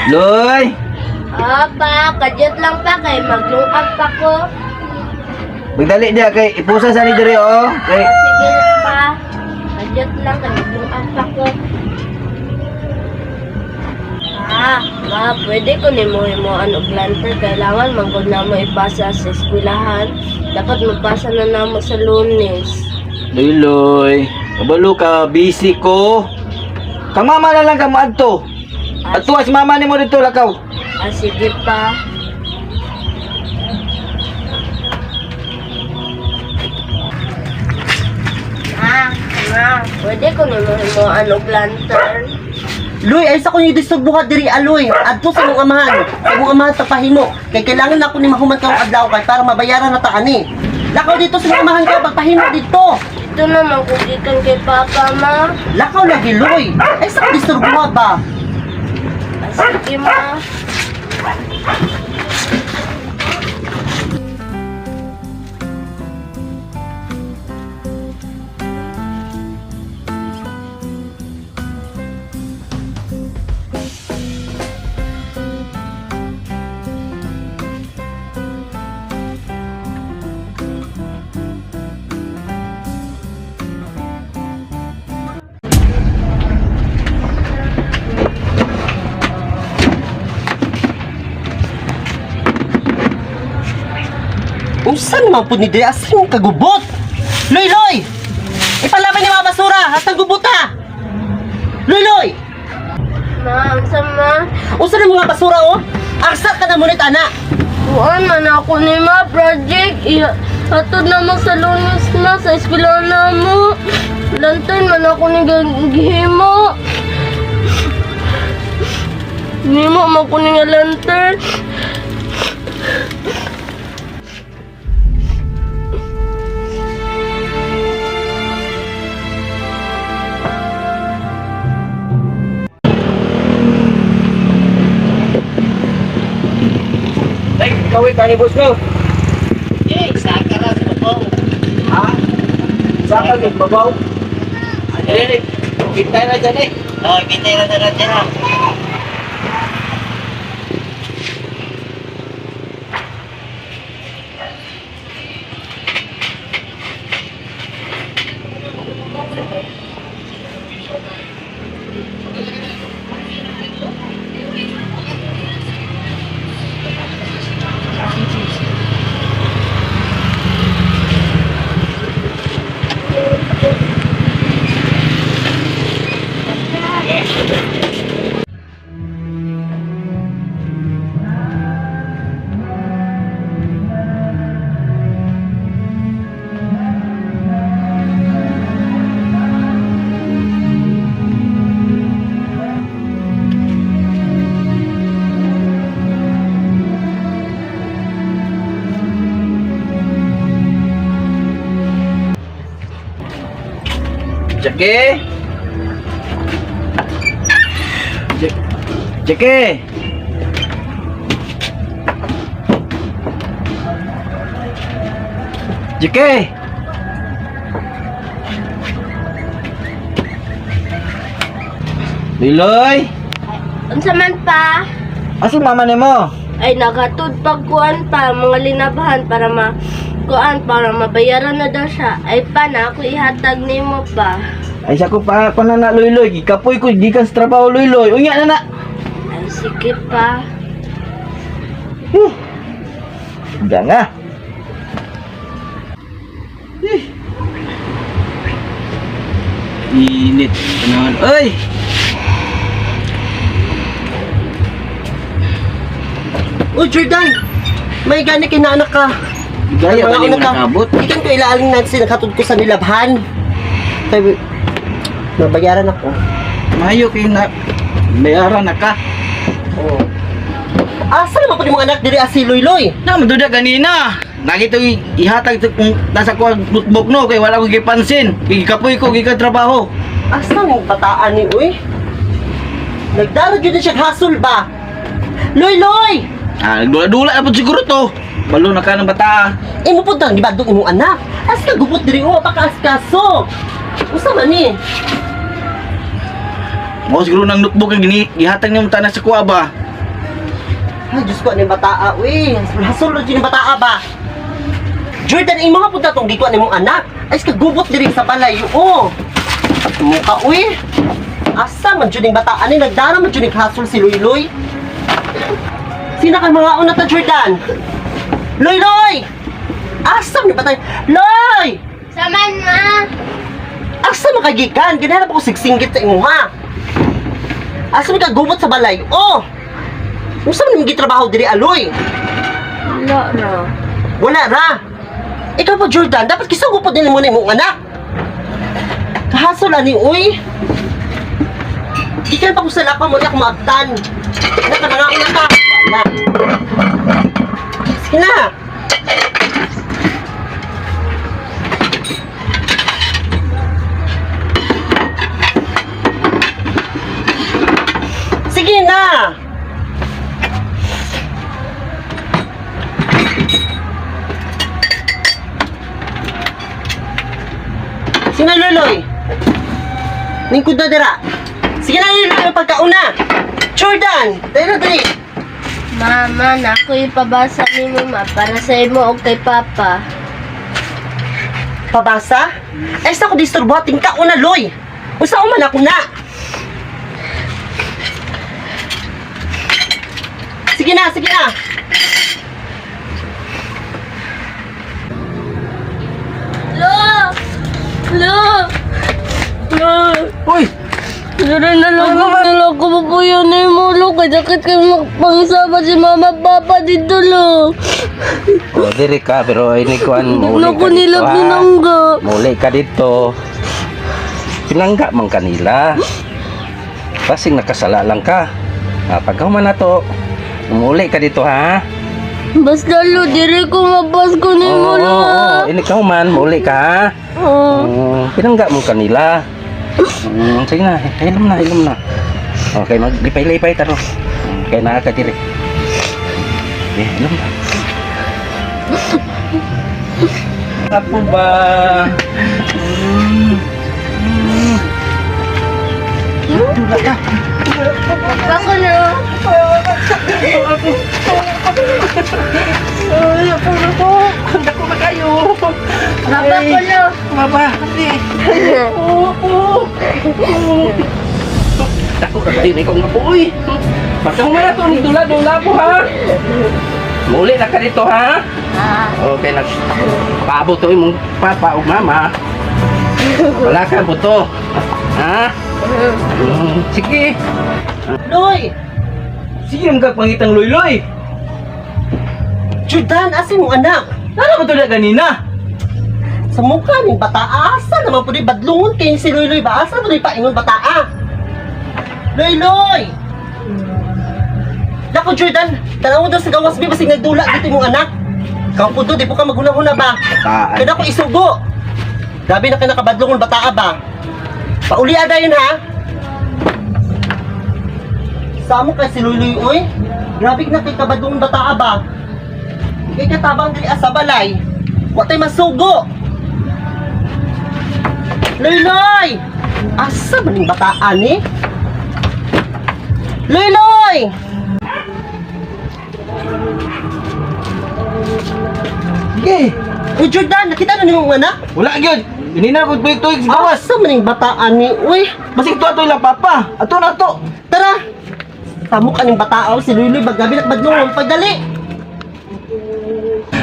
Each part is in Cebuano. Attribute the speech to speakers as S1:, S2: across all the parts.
S1: Loy!
S2: Ah, pa, kadyot lang pa kay maglungag pa ko.
S1: Magdali diya kay ipusa sa ni diri oh. Kay
S2: Ah, sige pa. Kadyot lang kay maglungag pa ko. Ah, ma, pwede ko nimo himuan og lantern. Kailangan manggod namo ipasa sa eskwelahan. Dapat mapasa na namo sa Lunes.
S1: Loy Loy, kabalo ka busy ko. Kang mama na lang ka moadto. Adto si mama nimo dito lakaw.
S2: Ah, sige pa. Ah, ma, pwede ko nimo himuan og lantern.
S3: Loy, ay sa kong idisturbo ka diri aloy. Adto sa mong amahan. Sa mong amahan sa pahimo. Kay kailangan ako ni mahuman karong adlaw kay para mabayaran na ta ani. Lakaw dito sa mong amahan ka pagpahimo dito.
S2: Ito naman kung gikan kay Papa, ma.
S3: Lakaw lagi, Loy. Ay sa kong disturbo ka ba?
S2: Ah, sige, ma.
S3: Unsa naman po ni diri asan kagubot? Loy, Loy! Ipalabay ni mga basura, hastang gubot ha. Loy, Loy!
S2: Ma, unsa ma?
S3: Unsa na mga basura oh? Aksa ka na munit ana.
S2: Kuan man ako ni ma project. Iya, hatod na mo sa Lunes na sa eskwela na mo. Lantern man ako ni gihimo. Nimo man ko ni nga lantern.
S1: Ay, kawit ka ni boss ko.
S3: Eh, saka ra sa babaw.
S1: Ha? Saka gid babaw. Dili, bintay na dyan eh.
S3: Oh, bintay na na dyan.
S1: Jackie? Jackie? Jackie? Liloy?
S2: Unsa man pa?
S1: Asa mama nimo?
S2: Ay naghatod pag kuan pa mga linabahan para ma kuan para mabayaran na daw siya. Ay pa na ako ihatag nimo pa.
S1: Ay sa ko pa pa na na Luloy, gikapoy ko gikan sa trabaho Luloy. Unya na na.
S2: Ay sige pa.
S1: Huh. Ganga. Eh. Init. Panahon. Oy!
S3: Uy, Jordan! May gani kinaanak ka.
S1: Gaya ba
S3: Mga
S1: ni mo
S3: una ka.
S1: nakabot?
S3: Ikan ko ilaaling natin nakatud ko sa nilabhan. Kay nabayaran ako.
S1: Mayo kay na bayaran na ka.
S3: Oo. Asa naman po ni mga anak diri asi Loy Loy?
S1: Na maduda ganina. Nakita ko ihatag to kung nasa ko ang notebook no kay wala ko gipansin. Gikapoy ko gikan trabaho.
S3: Asa mong bataan ni uy? Nagdara jud na siya hasol ba? Loy, Loy!
S1: Ah, nagdula-dula na po siguro to. Balo na ka ng bata.
S3: Imo po dang gibadlong imong anak. As ka gubot diri o pakaasikaso. Usa man ni?
S1: Mao siguro nang notebook ang gini gihatag nimo tanan sa kuha ba.
S3: Ay, Diyos ko, anong bataa, uy. Hasol na dyan yung bataa ba? Jordan, imo nga punta tong gikuan imong anak. Ay, ka gubot diri sa balay, oo. Mukha, uy. Asa man dyan yung bataan ni nagdara man dyan yung hasol si Luy Luy. Sina ka mga una ta, Jordan? Luy Luy! Asa man yung batay? Loy!
S2: Saman, ma!
S3: Asa man kagikan? Ginahanap ako sigsinggit sa imuha. Asa man ka gubot sa balay? Oh! Usa man imong gitrabaho diri aloy?
S2: Wala ra.
S3: Wala ra. Ikaw pa, Jordan, dapat kisugo po din mo na imong anak. Kahasol ani, uy. Gikan pa ko sa lakaw mo, di ako maabtan. Naka na ka. Wala. Sige na. Sige na. Sige na, Loloy. Lingkod na dira. Sige na, Loloy, ang pagkauna. Jordan, dali na, dali.
S2: Mama, na ako ipabasa ni mama para sa imo o kay papa.
S3: Pabasa? Ay, sa ko disturbo, tingka una, Loy. Usa man ako na. Sige na, sige na.
S2: Lo! Lo! Lo!
S1: Uy,
S2: Dere na lang ko, na lang ko po yun eh mo, lo. Kaya sakit kayo magpangisama si mama papa dito, lo.
S4: O, diri ka, pero ini kuan,
S2: Hindi
S4: muli
S2: na
S4: ka
S2: ko
S4: dito,
S2: nila
S4: ha?
S2: pinangga.
S4: Muli ka dito. Pinangga man kanila. Basing nakasala lang ka. Ah, pagkahuman na to, muli ka dito, ha?
S2: Basta, lo, dire ko mapasko ni mo,
S4: Oo,
S2: lo.
S4: oo,
S2: ha?
S4: oo. Ini kahuman, muli ka, ha?
S2: Oo.
S4: Pinangga mo kanila. Sige na, hilom na, hilom na. Okay, maglipay-lipay taro. Kaya naa ka diri. Eh, hilom na.
S1: ako ba?
S2: Ako, lo.
S1: Ay, ako na po. Dako na kayo.
S2: Papa ko, lo.
S1: Mama, ate. Oo, oo.
S4: Dako ka kayo ikaw nga po, uy. Pagkahuman na to, dula-dula po, ha? Muli na ka dito, ha?
S2: Ah.
S4: Okay, nag paabot to imong papa o mama. Wala ka buto. Ha? Sige.
S3: Loy,
S1: Sige, ang pangitang loy-loy.
S3: Jordan, asa imong anak?
S1: Nara ba to na kanina?
S3: Sa mukha ning bata, asa naman po di badlungon kay si Loy Loy ba? Asa po di paingon bataa? Loy Loy! Dako Jordan, tanaw mo daw sa gawas bi basig nagdula dito imong anak. Kau po do, di po ka magunahuna ba?
S1: Bataan.
S3: Kaya ako isugo. Grabe na kinakabadlungon bataa ba? Pauli ada yun ha? Samo kay si Luy Luy oy. Grabe na kay kabadlungon bataa ba? Kay katabang diri asa balay. Wa tay masugo. Luy Luy! Asa man ning bataan ni? Luy Luy!
S1: Sige.
S3: Uy Jordan, nakita na nimong anak?
S1: Wala gyud. Kanina ko tuig-tuig sa gawas.
S3: Asa man ning bataan ni? Uy,
S1: Basig to ato ilang papa. Ato na to.
S3: tara! Tamo ka ning batao si Luy Luy baggabi nakbadlungon pagdali.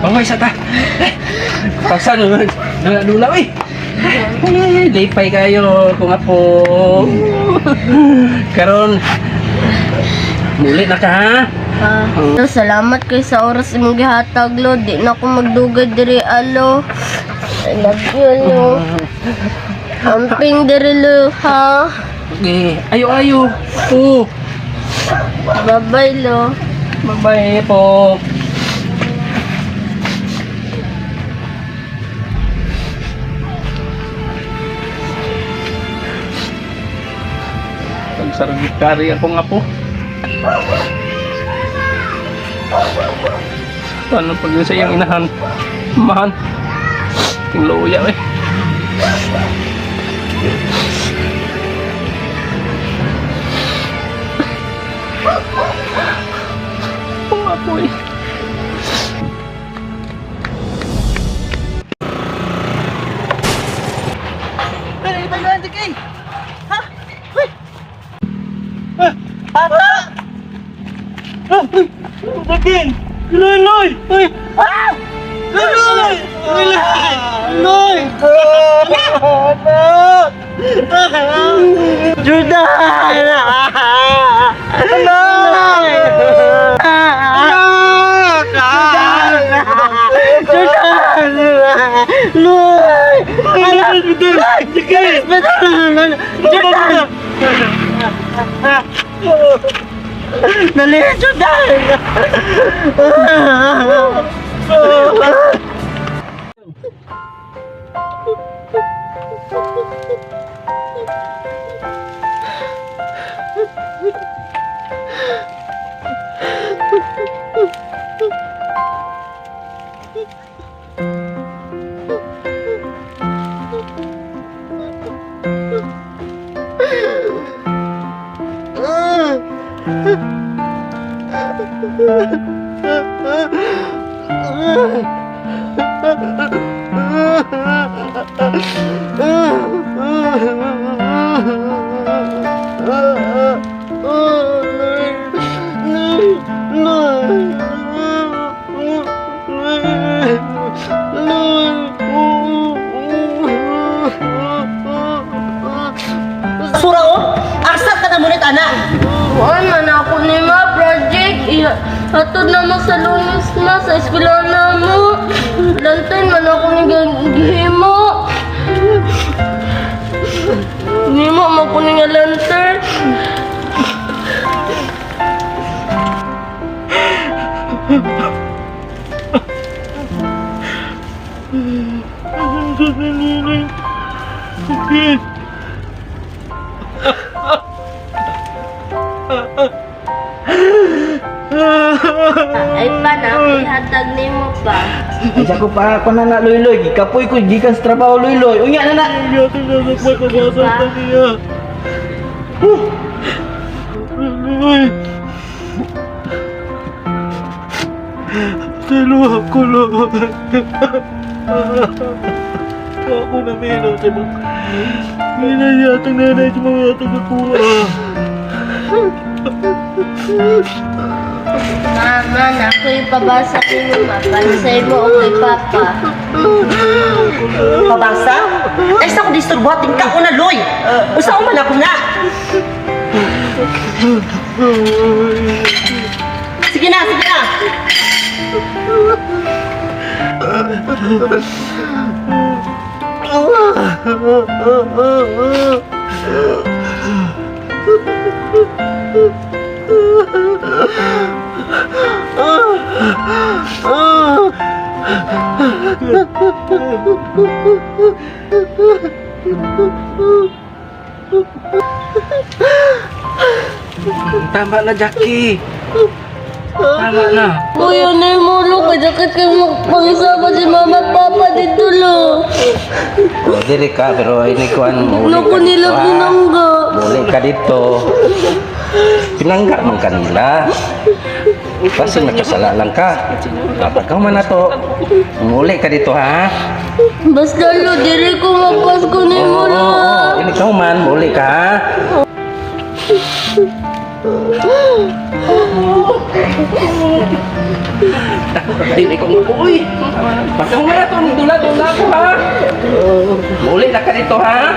S4: Pangay sa ta. Pasan dula dula uy. Eh, lipay kayo kung apo. Karon muli na ka ha.
S2: Ah. Lo, salamat kay sa oras imong gihatag, lo. Di na ako magdugay diri, alo. I love you, lo. Amping diri, lo, ha?
S4: Okay, ayo ayo. Oh,
S2: Bye-bye, lo.
S4: bye po.
S5: Pagsargitari ako nga po. Paano pag sa iyang inahan? Mahan. Ting luya eh. Ang apoy.
S3: Bata!
S1: Dakin! Luloy! Uy! Ah! Luloy! Luloy! Luloy! Anak!
S3: Jordan!
S1: Anak! Anak!
S3: Jordan! Luy!
S1: Anak! Dakin!
S3: Jordan! Dali, Jordan! Sura oh! Asa ka na munit, anak?
S2: Kuan man ako ni ma project. Iya, hatod na mo sa Lunes ma sa eskwela na mo. Lantern man ako ni gihimo. Nimo mo ko ni nga lantern. Ay pa na, ihatag nimo pa.
S1: Ay, ko pa ako na na, Luloy. Gikapoy ko, gikan sa trabaho, Luloy. Unya na na!
S2: Sige pa.
S1: Ako na meron sa mga... Ginayatang nanay sa mga yatang nakuha.
S2: Mama, na ako'y pabasa nimo ma. Para sa imo o kay papa.
S3: Pabasa? Ay, sa ko disturbuhatin ka una, Loy! Usa man ako na! Sige na, sige na!
S4: Tama na, Jackie. Tama na.
S2: Kuya na yung mulo ko. Dakit kayo magpangisama si mama at papa dito lo.
S4: O, dili ka, pero ini kuan mo.
S2: Naku nila pinangga.
S4: Muli ka dito. Pinangga man kanila. Kasi nakasala lang ka. Tatagaw man na to. Muli ka dito, ha?
S2: Basta lo, diri ko mapasko ni
S4: Oo,
S2: mo
S4: oo,
S2: lo.
S4: oo. Ini ikaw man, muli ka, ha? Dili ko uy. Basta mo na to, dula-dula ko ha. Muli na ka dito ha.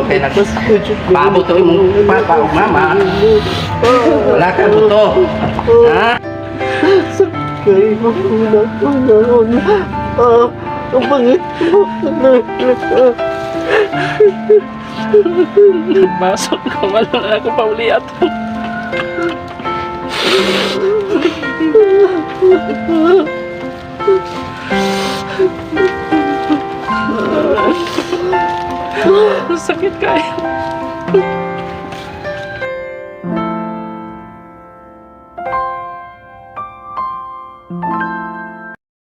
S4: Okay na. Paabot to imong papa ug mama. Wala ka buto. Ha?
S5: Masok ko man lang ako pauli ato. Ang sakit kayo.